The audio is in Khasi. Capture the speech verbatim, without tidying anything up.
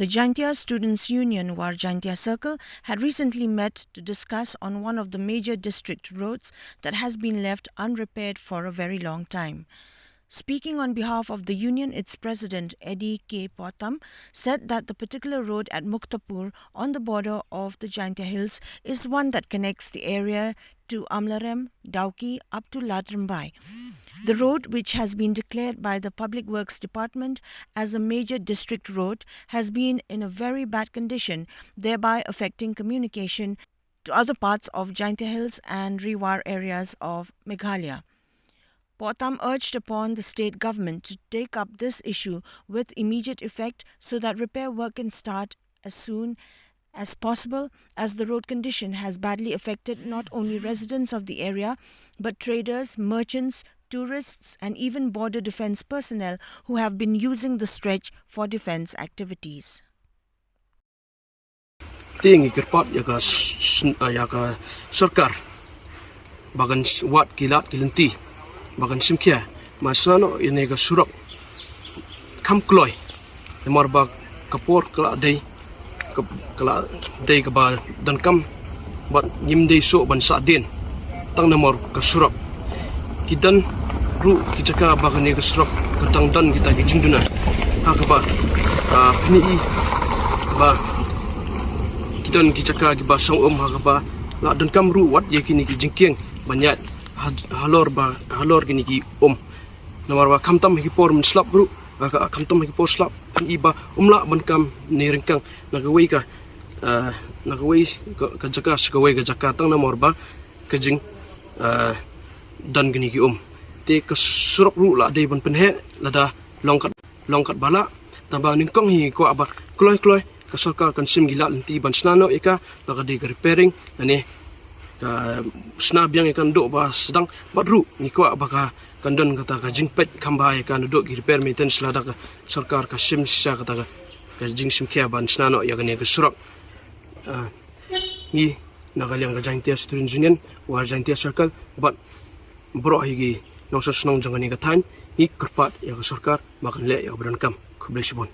The Jaintia Students Union, War Jaintia Circle, had recently met to discuss on one of the major district roads that has been left unrepaired for a very long time. Speaking on behalf of the union, its president, Eddie K. Potam, said that the particular road at Muktapur, on the border of the Jaintia Hills, is one that connects the area to Amlarem, Dawki, up to Ladrymbai. The road, which has been declared by the Public Works Department as a major district road, has been in a very bad condition, thereby affecting communication to other parts of Jaintia Hills and Ri War areas of Meghalaya. Potam urged upon the state government to take up this issue with immediate effect so that repair work can start as soon as possible, as the road condition has badly affected not only residents of the area, but traders, merchants, tourists, and even border defense personnel who have been using the stretch for defense activities. Te ngi kyrpad ïa ka s- s- ïa ka sorkar ba kan s- wad ki lad ki lynti ba kan shim khia, ma sngewno ïa ne ka surok kham kloi. Namar ba ka por ka la dei ka, ka la dei kaba donkam bad ngim dei shuh ban sah dien tang namar ka surok. Ki don ruh ki jaka ba kane ka surok ka dang don kita ki jingduna ha kaba, ah, pyni ba ki don ki jaka kiba song um ha kaba la donkam ruh wat ïa kine ki jingkieng ban ïaid ha- halor ba halor kine ki um. Namar ba khamtam ha ki por mynslap ruh, ah, ka- khamtam ha ki por slap pyni ba um lah ban kam ne ryngkang na kawei ka, ah, na kawei ka, ka jaka sha kawei ka jaka tang namar ba ka jing, ah, don kine ki um. Te ka surok ruh la dei ban pynheh lada long kat long kat ba lah. Tangba nyngkong hi kwah ba kloi kloi ka sorkar kan shim ki lad lynti ban shna noh ïa ka, la ka dei ka repairing lane ka shna biang ïa ka naduh ba sdang. Bad ruh ngi kwah ba ka kan don kata ka jingpeit kham bha ïa ka naduh ki repair maintenance lada ka sorkar ka shim shisha kata ka, ka jingshim khia ban shna noh ïa kane ka surok. Ah, ngi na ka liang ka Jaintia Students Union, War Jaintia Circle bad baroh hi ki nongshong shnong jong kane ka thaiñ, ngi kyrpad ïa ka sorkar ba kan leh ïa kaba donkam. Khublei shibun.